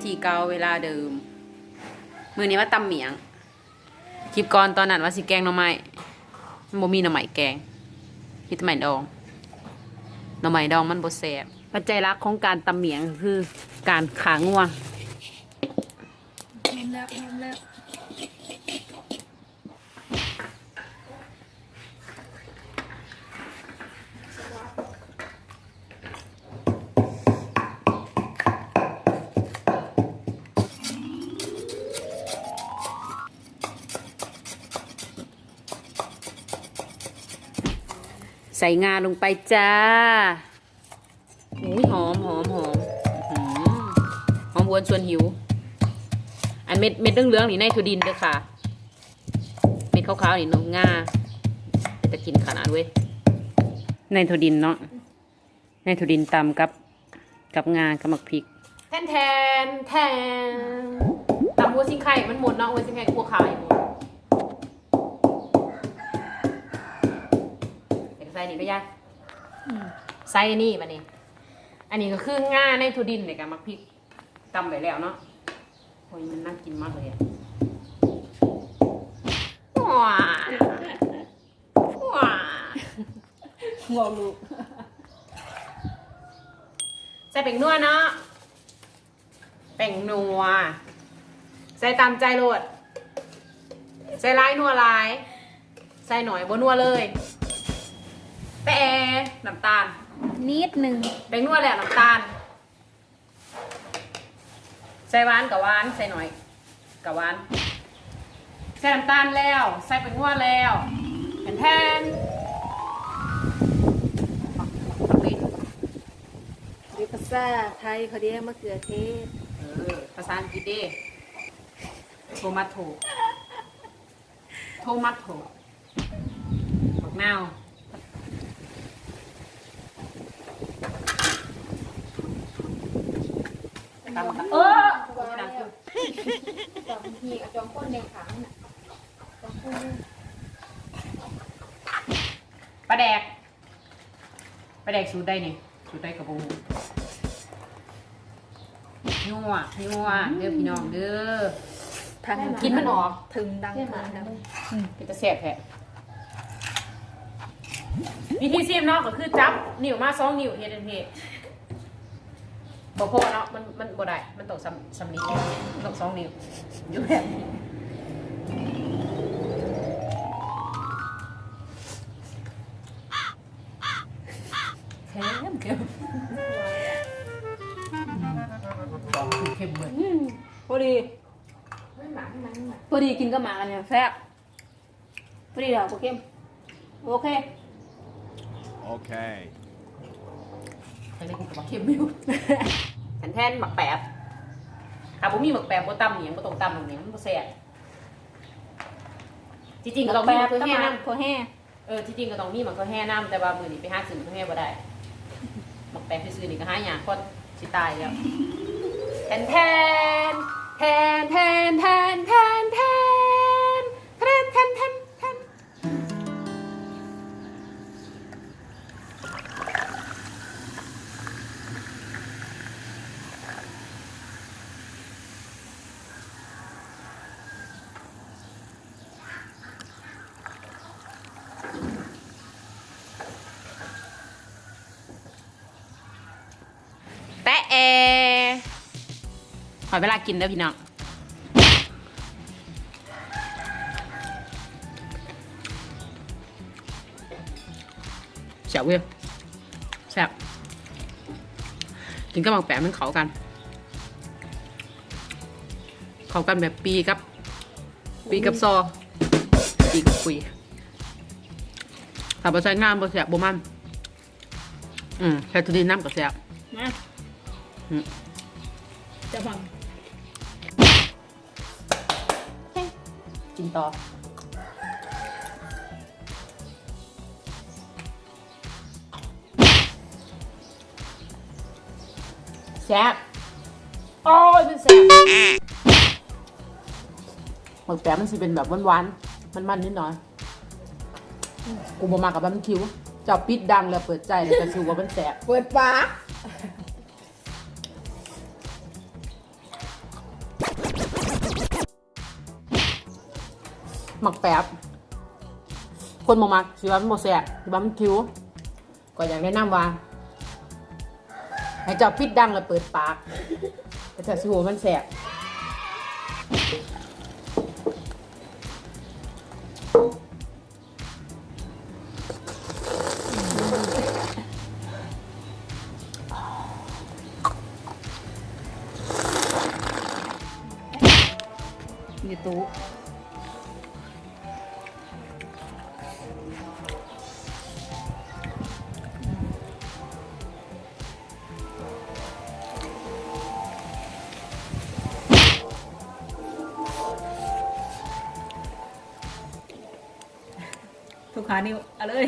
ທີ່ເກົ່າເວລາເດີມ. ມື້ນີ້ມາຕຳໝ້ຽງ. ຄລິບກ່ອນຕອນນັ້ນວ່າຊິແກງໜໍ່ໄມ້ ມັນບໍ່ມີໜໍ່ໄມ້ແກງ ມີແຕ່ໄມ້ດອງ. ໜໍ່ໄມ້ດອງມັນບໍ່ແຊບ. ປັດໄຈຫຼັກຂອງການຕຳໝ້ຽງຄືການຂ້າງົວ. ໃສ່ງາລົງໄປຈ້າ. ໂອ້ຍ ຫອມ ຫອມ ຫອມ ຫອມຫວນຊວນຫິວ. ອັນເມັດ ເມັດເຫຼືອງໆ ນີ້ໄນໂຕຣດິນເດີຄ່ະ. ເມັດຂາວໆ ນີ້ເນາະ ງາ ເປັນຕາກິນຂະໜາດເວີຍ. ໄນໂຕຣດິນເນາະ ໄນໂຕຣດິນຕຳກັບ ກັບງາກັບໝາກພິກ. ແທນ ແທນ ແທນ. ຕຳຫົວຊິງໄຄມັນມ່ວນເນາະ ຫົວຊິງໄຄຂົ້ວຂາວນີ້ມ່ວນ. ເຮັດໃສ່ນີ້ໄປຍາຍ. ອືມ ໃສ່ອັນນີ້ບາດນີ້. ອັນນີ້ກໍຄືງາ ໄນໂຕຣດິນ ແລ້ວກໍໝາກພິກ ຕຳໄວ້ແລ້ວເນາະ. ໂອ້ຍ ມັນໜ້າກິນມາກເລີຍ. ວ້າ ວ້າ ງອລູກ. ໃສ່ແປ້ງນົວເນາະ ແປ້ງນົວ ໃສ່ຕາມໃຈໂລດ. ໃສ່ຫຼາຍນົວຫຼາຍ ໃສ່ໜ້ອຍບໍ່ນົວເລີຍ. ແຕ່ນ້ຳຕານນິດໜຶ່ງ. ແປ້ງນົວແລ້ວນ້ຳຕານ. ໃສ່ຫວານກະຫວານ ໃສ່ໜ້ອຍກະຫວານ. ໃສ່ນ້ຳຕານແລ້ວ ໃສ່ແປ້ງນົວແລ້ວ. ແທນ ແທນ. ເປັນພາສາໄທເຂົາເອີ້ນມະເຂືອເທດ. ເອີ ພາສາອັງກິດເດ້ ໂທມາໂທ. ໂທມາໂທ ບັກນາວ. ຕຳບັກ ເອີ ຕຳບັກ ປາແດກ. ປາແດກສູດໃດນີ້ ສູດໃດກໍບໍ່ຮູ້. ຍົວໆ ເດີພີ່ນ້ອງເດີ. ທາງ ກິ່ນມັນອອກ ເຖິງດັງ ເຖິງດັງ. ອືມ ເປັນຕາແຊບແທ້. ວິທີຊີມເນາະ ກໍຄືຈັບນິ້ວມາສອງນິ້ວ ເຮັດຈັ່ງຊີ້. ບໍ່ພໍເນາະ ມັນ ມັນບໍ່ໄດ້ ມັນຕ້ອງສ່ຳ ສ່ຳນີ້ ມັນຕ້ອງສອງນິ້ວ ຢູ່ແບບນີ້. ເຄັມ ເຄັມ ອືມ ເຄັມເບິດ. ອືມ ພໍດີ ພໍດີກິນກັບໝາກອັນນີ້ແຊບ. ພໍດີແລ້ວ ບໍ່ເຄັມ. ໂອເຄ ໂອເຄ. ແຕ່ນີ້ກໍບໍ່ເຄັມຢູ່. ແທນໆ ໝາກແປບ. ຖ້າບໍ່ມີໝາກແປບ ບໍ່ຕຳຫຍັງ ບໍ່ຕ້ອງຕຳຫຍັງ ມັນບໍ່ແຊບ. ທີ່ຈິງກໍຕ້ອງມີໝາກເຂືອແຮ່ນຳ. ໝາກເຂືອແຮ່. ເອີ ທີ່ຈິງກໍຕ້ອງມີໝາກເຂືອແຮ່ນຳ ແຕ່ວ່າມື້ນີ້ໄປຫາຊື້ໝາກເຂືອແຮ່ບໍ່ໄດ້. ໝາກແປບຊື່ໆ ນີ້ກໍຫາຍາກ ຄວນຊິຕາຍແລ້ວ. ແທນແທນ ແທນ ແທນ. ແຕະແອ ຮອດເວລາກິນເດີພີ່ນ້ອງ. ແຊບເວີຍ ແຊບ. ກິນກັບໝາກແປບມັນເຂົ້າກັນ ເຂົ້າກັນແບບປີກັບ ປີກັບຊໍ ປີກັບປຸຍ. ຖ້າບໍ່ໃສ່ງາບໍ່ແຊບ ບໍ່ມັນ. ອືມ ໃສ່ໂຕນີ້ນຳກໍແຊບ. ມາ ອືມ ຈະຟັງ ກິນຕໍ່. ແຊບ ໂອ້ຍ ມັນແຊບ. ໝາກແປບມັນຊິເປັນແບບຫວານໆ ມັນໆ ນິດໜ້ອຍ. ກູບໍ່ມັກກັບບາບີຄິວ. ເຈົ້າປິດດັງແລ້ວເປີດໃຈ ແລ້ວຈະຮູ້ວ່າມັນແຊບ. ເປີດປາກ. ໝາກແປບ ຄົນບໍ່ມັກ ຊິວ່າມັນບໍ່ແຊບ ຊິວ່າມັນຄິວ. ກໍຢາກແນະນຳວ່າ ໃຫ້ເຈົ້າປິດດັງແລ້ວເປີດປາກ ແລ້ວເຈົ້າຊິຮູ້ວ່າມັນແຊບ. ຢູ່ໂຕະ ທຸກຂານິ້ວ ເອົາເລີຍ.